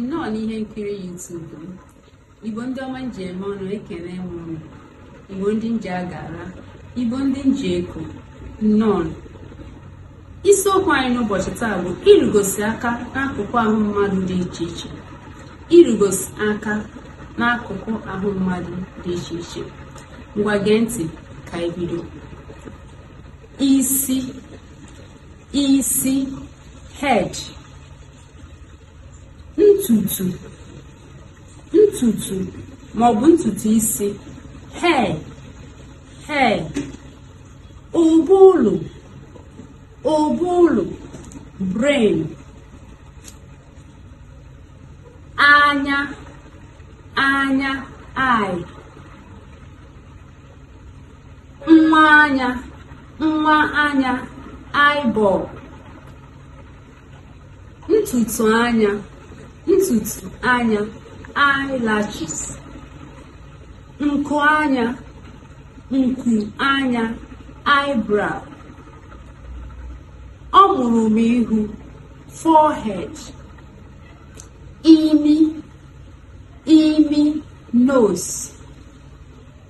Nnọọ n'ihe nkiri YouTube m. Igbo ndị ọma m ji eme ọnụ, ekene m unu. Igbo ndị nji agara, Igbo ndị nji eko, nnọọ. Isiokwu anyị n'ụbọchị taa bụ irugosi aka n'akụkụ ahụ mmadụ dị iche iche. Irugosi aka n'akụkụ ahụ mmadụ dị iche iche. Ngwa, gee ntị ka anyị bido. Isi, isi, head. Ntutu, ntutu maọbụ ntutu isi, hair, hair. Ụbụlụ, ụbụlụ, brain. Anya, anya, eye. Nwa anya, nwa anya, eyeball. Ntutu anya, ntutu anya, eyelashes. Nku anya, nku anya, eyebrow. Ọmụrụm ihu, forehead. Imi, imi, nose.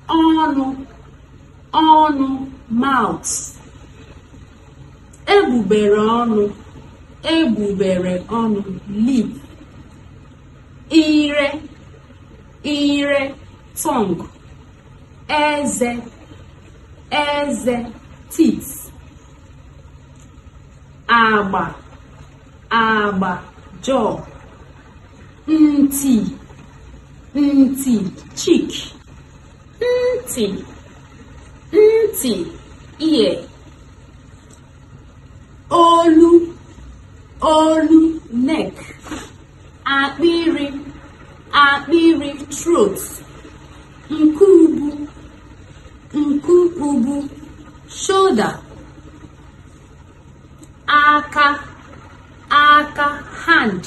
Ọnụ, ọnụ, mouth. Egbugbere ọnụ, egbugbere ọnụ, lip. Ire, ire, tongue. Eze, eze, teeth. Agba, agba, jaw. Ntị, ntị, cheek. Ntị, ntị, ear. Olu, olu, neck. Akpịrị, akpịrị, throat. Nku ubu, nku ubu, shoulder. Aka, aka, hand.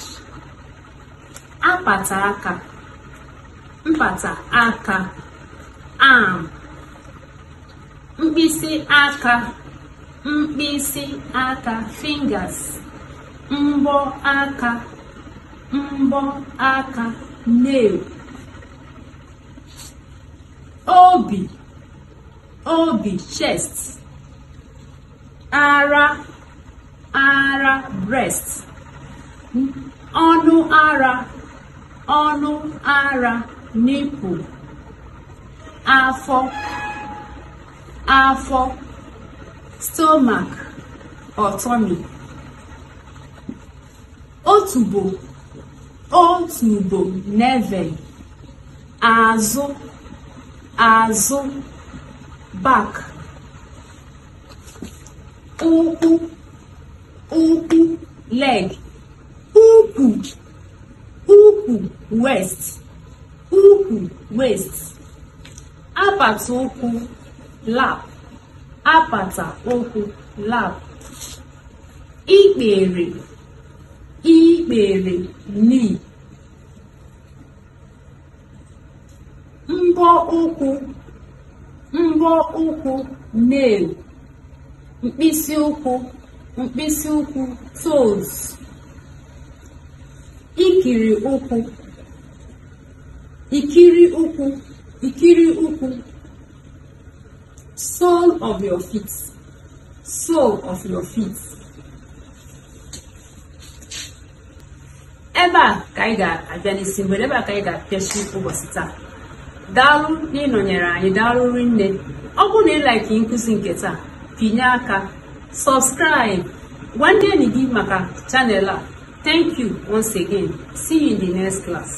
Apata aka, mpata aka, arm. Mkpịsị aka, mkpịsị aka, fingers. Mbọ aka, mbọ aka, nail. Obi, obi, chest. Ara, ara, breast. Ọnụ ara, ọnụ ara, nipple. Afọ, afọ, stomach or tummy. Otubo, otubo, navel. Azụ, azụ, back. Ụkwụ, ụkwụ, leg. Ukwu, ukwu, waist, ukwu, waist. Apata ụkwụ, lap, apata ụkwụ, lap. Ikpere, ikpere, knee. Mbọ ụkwụ, mbọ ụkwụ, nail. Mkpịsị ụkwụ, mkpịsị ụkwụ, toes. Ikiri ụkwụ, ikiri ụkwụ, ikiri ụkwụ, sole of your feet, sole of your feet. Ebe a ka anyị ga-abịa n'isi mgbede, ebe a ka anyị ga-apịachi ụbọchị taa. Daalụ n'ịnọnyere anyị, daalụ rinne. Ọ bụrụ na ị like nkụzi nke taa, pinye aka, subscribe, gwa ndị enyi gị maka channel a. Thank you once again. See you in the next class.